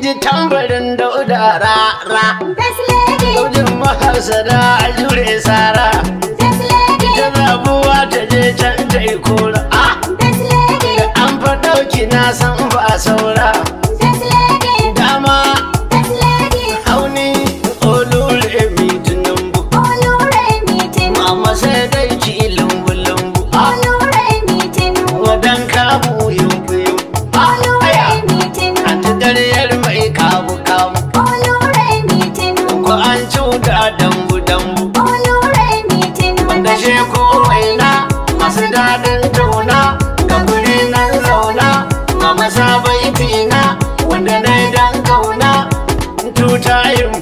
ji tambarin Dauda ra ra. Best lady. Gaujin mahasada a jure sara. Best lady. Ta zabuwa ta je can ta yi kora. Ah! Best lady. An fa ɗauki na san ba a saura. Best lady. Dama Best lady. hauni Oluremi Tinubu. Oluremi Tinubu. Mama sai dai ki lumbu lumbu. Ah! Oluremi Tinubu. Wadan kabu yumbu yumbu. Ah! Aya! Oluremi Tinubu. An ta daryar mai kabu kabu. Oluremi Tinubu. Ko an cuta dambu dambu. Oluremi Tinubu. Wanda she ko waina masu daɗin tauna ga guri nan zauna mama sabai tina wanda na dan kauna tutayin.